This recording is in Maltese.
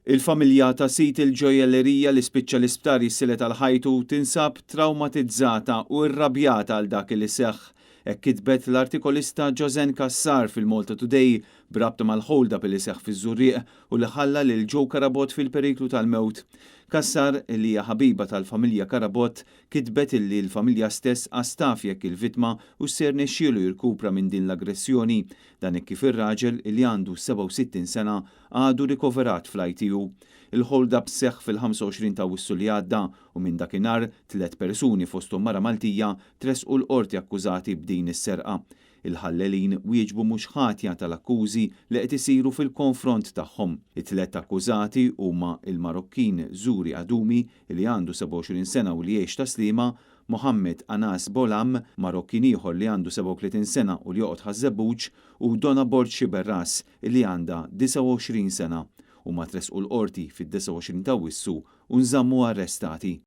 Il-familja ta' sid il-ġojjellerija li spiċċa l-isptar jissilet għal ħajtu tinsab trawmatizzata u rrabjata għal dak li seħħ. Hekk kitbet l-artikolista Josanne Cassar fil-Malta Today b'rabta mal-hold-up li seħħ fiż-Żurrieq u li ħalla lil Joe Carabott fil-periklu tal-mewt. Cassar, li hija ħabiba tal-familja Carabott, kitbet illi l-familja stess qas taf jekk il-vittma hux se jirnexxielu jirkupra minn din l-aggressjoni. Dan hekk kif ir-raġel, li għandu 67 sena, għadu rikoverat fl-ITU. Il-hold-up seħħ fil-25 ta' Awwissu li għadda u minn dakinhar tliet persuni fosthom mara Maltija tressqu l-qorti akkużati b'din is-serqa. Il-ħallelin wieġbu mhux ħatja tal-akkużi li qed isiru fil-konfront tagħhom. It-tliet akkużati huma il-Marokkin Zuri Adumi li għandu 27 sena u li jgħix Tas-Sliema, Mohammed Anas Bolam, Marokkin ieħor li għandu 37 sena u li joqgħod Ħaż-Żebbuġ, u Donna Borg Xiberras li għandha 29 sena. Huma tressqu l-qorti fid-29 ta' Awwissu u nżammu arrestati.